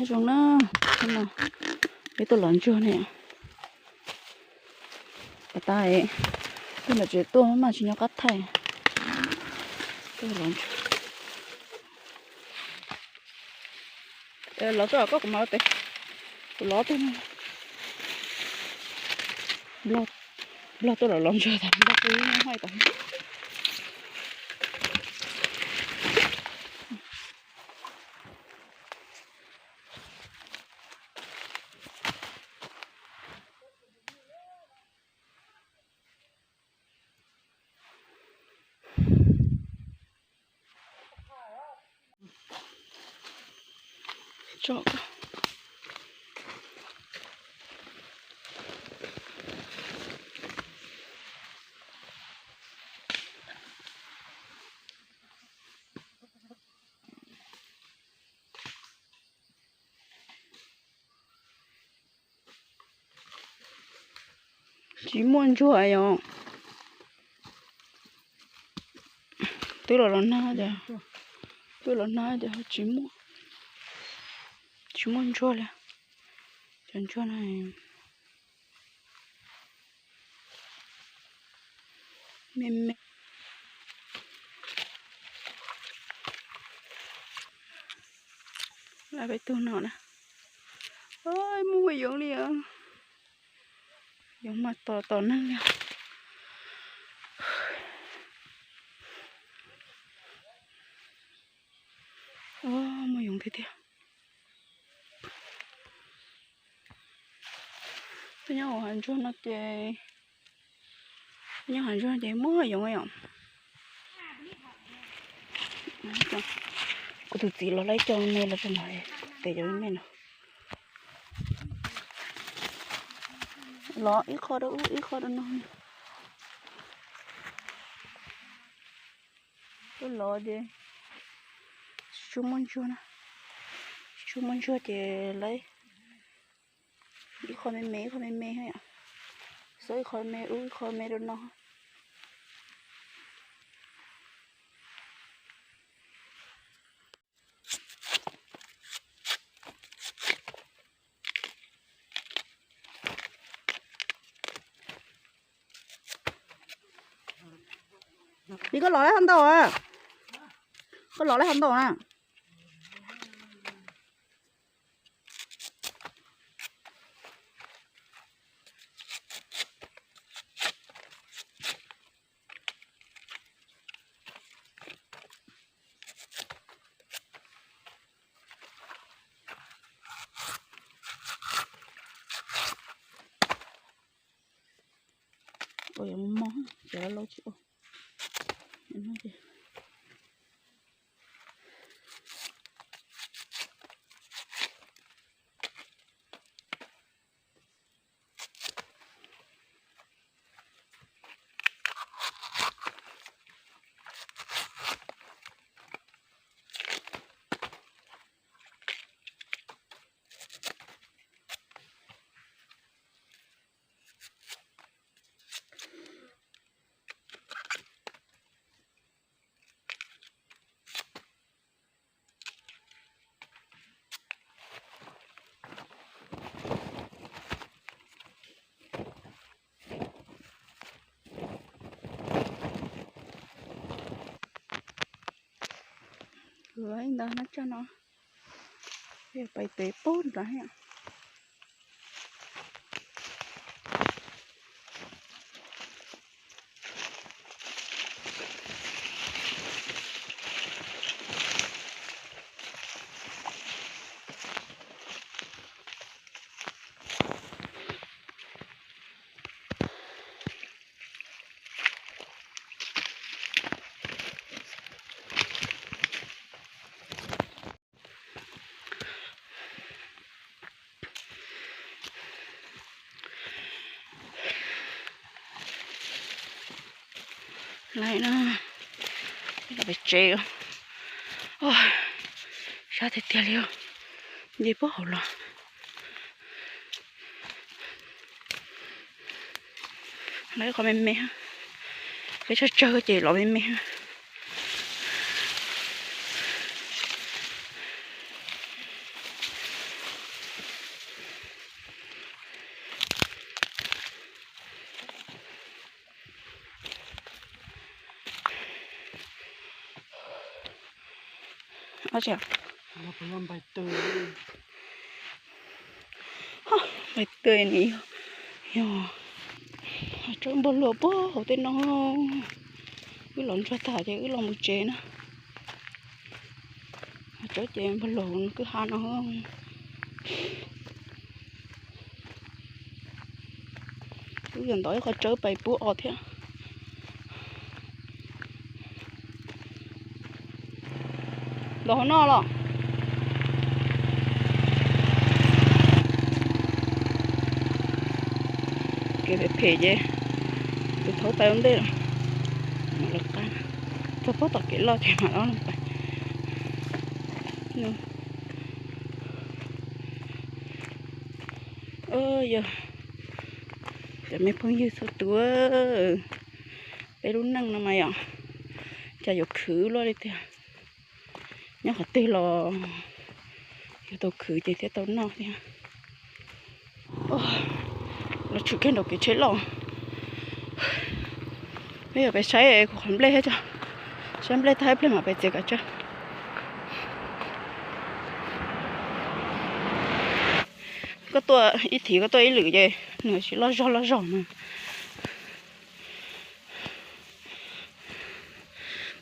Zoo na, peb tuaj lov ntsuag ne. Pas tas, tuaj ntawm tsev tuaj maj tsis nco qab thaij. Tuaj lov ntsuag. Lov tso koj, kuv mam ua tes. Kuv lov tes. Nplog, nplog tuaj los lov ntsuag tas, nplog kuj ib nyuag hais tas. Tsis muaj ntsuag yom. Twb los los nag tias, twb los nag tias tsis muaj, tsis muaj ntsuag li. Cov ntsuag no me me. Lawv peb tug no na. Muaj yoov li os. Yoov mas tos tos neeg li. Muaj yoov tiag tiag. Peb nyob hauv hav ntsuag no ces, peb nyob hav ntsuag ces muaj yoov yom. Kuv tus txiv los laib cov me los rau no, tes cov me no. Los ib qho rau ub ib qho rau no. Tuaj lov ces tsis tshua muaj ntsuag na, tsis tshua muaj ntsuag ces lawv ib qho me me ib qho me me, xov ib qho me ub ib qho me rau no. Li koj lov lawm hov ntau a, koj lov lawm hov ntau na. Ua yog mos mos ces lawv tsis ua. Ntawd nab tsaj no, pais pem pub nrad thiab. Lawm no, los pem tsev. Sab tiag tiag li, nce puag hauv los. Lawv qhov me me, peb tsawg tsawg ces los me me. Npais tw ni yog, yog tsawb npog luag puag hauv tej no. Wb los ntsuag tag ces wb los mus tsev na. Tsawb ces npog luag kwj ha no. Wb yuav ntov ib qho tsawb pais pub os thiab. Ntov hauv no los. Kev phem phem ces tus thaub taw ntej lawm. Txog pob tom kev loj ces mam los pais. Yog cov me phooj ywg txhua tus, peb lub neej no mas yom, cas yuav khwv luaj li tiag. Nyob qhov twg los yuav tau khwv ces thiaj tau noj thiab. Los tshwm kiag nraum kev tsheb loj. Peb yuav pais saib kuv qhov nplej thiab tso. Saib nplej tag ib pliag mam pais txiav kav tsawb. Koj tuaj ib thim koj tuaj ib lwm ces nws tsis loj zog loj zog na.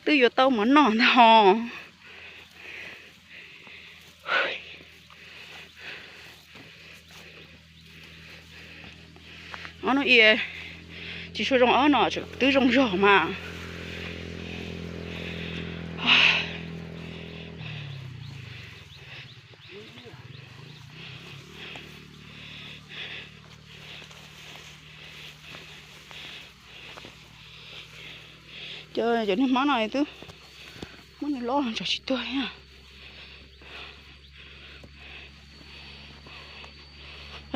Twb yuav tau mov noj ntag ho. Ob hnub i tsis tshua zoo, ob no twb zoo zog mas. Cov niag hmab no twb muab nws loj los tsis tuag thiab.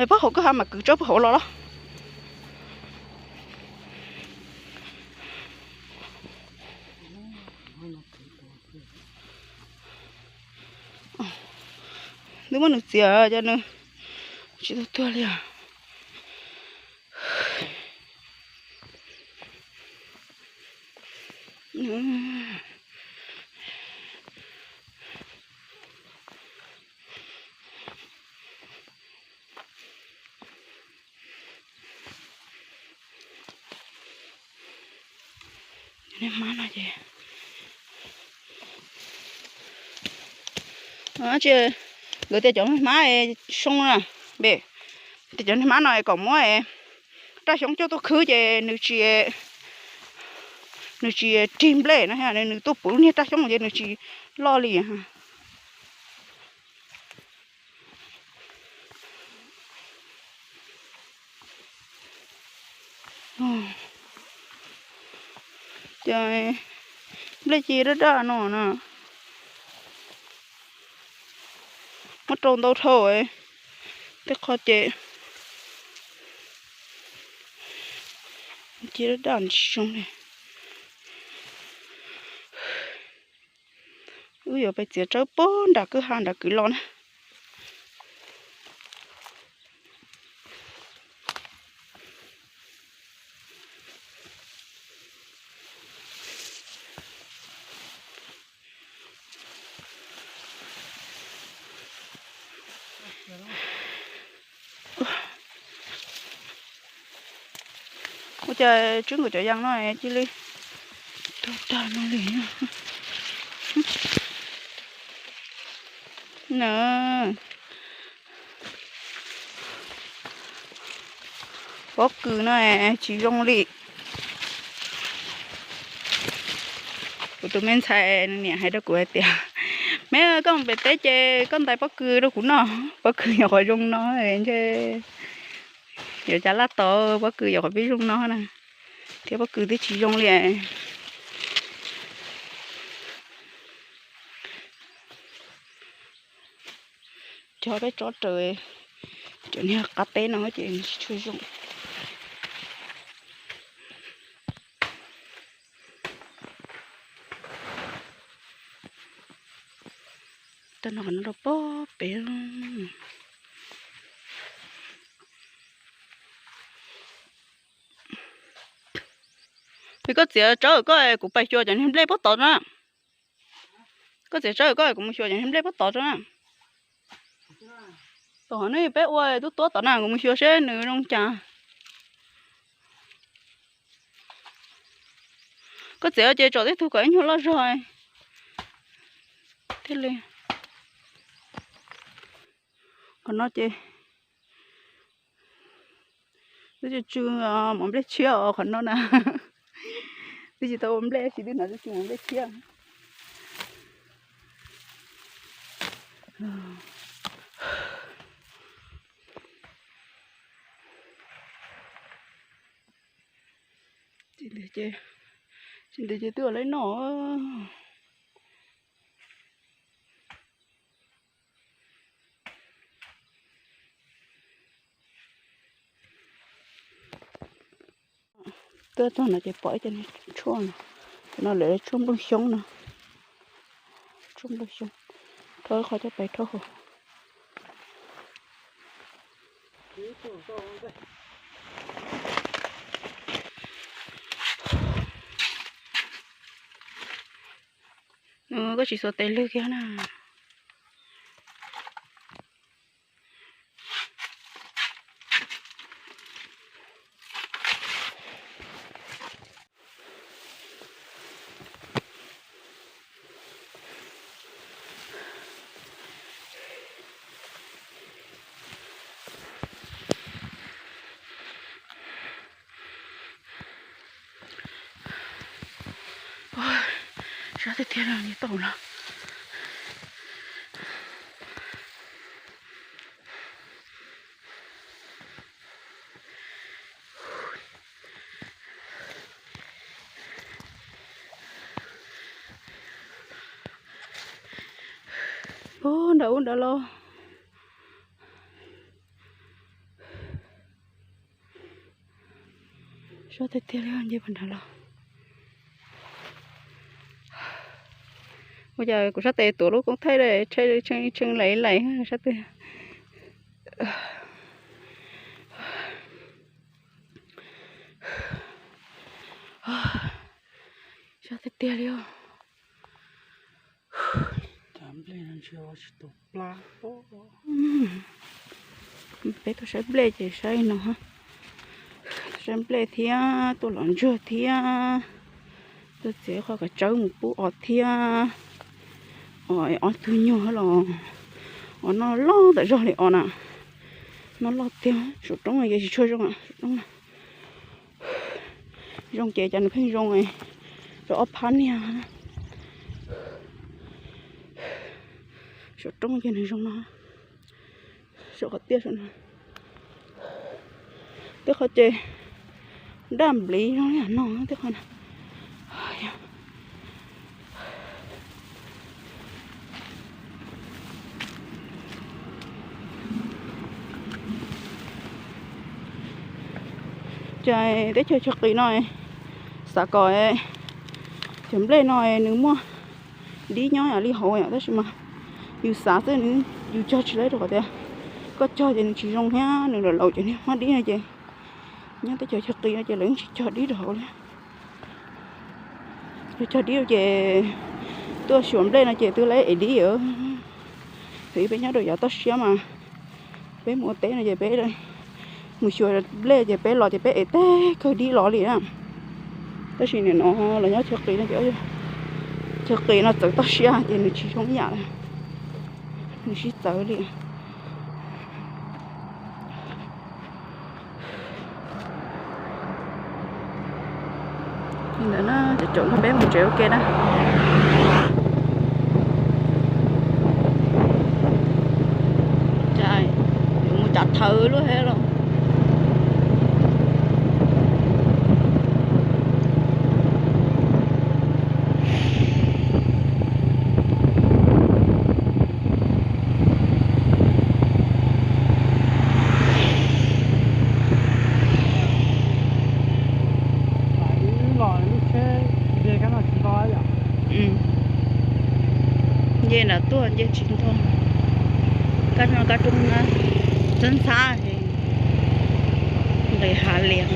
Pab hauv kwj ha mas kwv tsawb puag hauv los los. Twb muab nws txiav ces nws tsis tau tuag li os. Niag hmab no ces, tsis, nkawd tias cov hmab soo na, tias cov niag hmab no kom muab raj xyoob coj tuaj khwb ces nws tsis, nws tsis rig nplej no, nws tuaj puv lub niag raj xyoob ces nws tsis loj li. Ces nplej ci daj daj no na, muab rau ntau dhau, tej qho ces ci daj daj tsis zoo li. Wb yuav pais txiav tsawb puag nram kwj ha nram kwv los na. Ua cas tswb nkaus cov yas no cia li tuag tag no li. Na, pob kws no tsis zoo li. Kuv tus me ntxhais niam hais rau kuv hais tias, me, koj mus pem teb ces koj ntais pob kws rau kuv noj, pob kws nyuam qhuav zoo no ntshe yuav cas laj tau, pob kws nyuam qhuav pib zoo no na, thiab pob kws twb tsis zoo li. Cog peb tsob raws, cov niag qab teb no ces tsis tshua zoo. Tag no qhov no rau pob pem. Es koj txiav tsawb koj, kuv pais xyuas cov niag nplej pob tod na. Koj txiav tsawb koj, kuv mus xyuas cov nplej pob tod rau na. Tom qhov no peb ua tub tuab tom na, kuv mus xyuas seb nws zoo cas. Koj txiav ces tsom tej tug kom ib nyuag loj zog thiaj li. Qhov no ces twb tsw tsw mov nplej tshiab os qhov no na. Twb tsis tau ua nplej tab sis twb hnov tsw tsw mov nplej tshiab. Tsis ntev ces, tsis ntev ces twb ua lawv noj. Tuaj txog no ces pom ib co tshuaj no, cov no lawv tshuaj nplooj xyoob no, tshuaj nplooj xyoob, rhaub qhov coj pais rhaub hauv. Koj tsis xuas tes lwg kiag na. Sab tiag tiag li tau no. Ub, nram ub nrad los. Sab tiag tiag li, nce puag nrad los. Ua cas kuv sab tes tuav lub koob thaij tshee tshee laim laim sab tiag. Sab tiag tiag li os. Peb tuaj saib nplej ces saib no, tuaj saib nplej thiab tuaj los ntsuag thiab, tuaj txiav qhov kav tsawb mus pub os thiab. Os, ob tug nyuag los, os noj loj tawm zog li os na, noj loj tiag. Saum roob ces tsis tshua zoo, saum roob na. Zoo ces cas nws pheej zoo, rau ob phab niag. Saum roob ces nws zoo no, saum qhov tiaj saum no. Tej qhov ces daj npliv zoo li no, tej qhov na. Ces teb chaws chaw qis no xav kom cov nplej no nws muaj dib nyob li hauv yom, tab sis mas yus xav xwb, yus cog tsis laib rau qhov tias koj cog ces nws tsis zoo thiab nws lam laus ces niag hmab dib no ces nyob teb chaws chaw qis no ces lawv yeej tsis cog dib rau hauv li. Yus cog dib ces tuaj xyuas nplej no ces twb laib ev dib. Thaum ub peb nyob rau yav toj siab mas peb mus ua teb no ces peb mus xyuas nplej ces peb los ces peb ev teg kawg dib los li na. Tab sis nim no los nyob chaw qis no ces, chaw qis no txawv toj siab ces nws tsis zoo ib yam li, nws sib txawv li. Li ntawd na, cov caum nrog peb mus tsev ua ke na. Cas yuav mus cav thawv luaj thiab los. Nce nram tuaj nce tsis nto, kab no kab roob na, txhab ntxhab, nqis hav lias.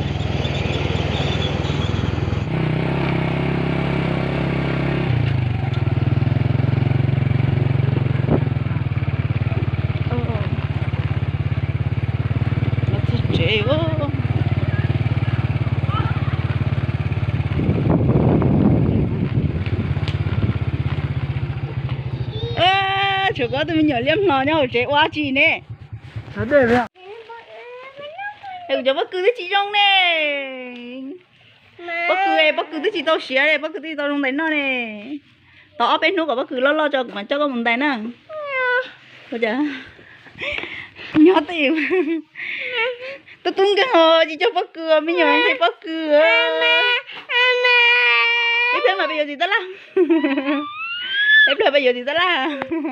Tshuav koj tus me nyuam liab hno nyob hauv tsev ua dab tsi ne? Kuv cov pob kws twb tsis zoo ne. Pob kws, pob kws twb tsis tau siav li, pob kws twb tsis tau zoo ntais noj ne. Tos ob peb hnub kom pob kws loj loj tso kuv mam coj koj mus ntais na. Nyob twj ywm. Tub tub nkeeg os, tsis coj pob kws, me nyuam nqhis pob kws. Ib pliag mam peb yuav txiv tab laj. Ib pliag peb yuav txiv tab laj.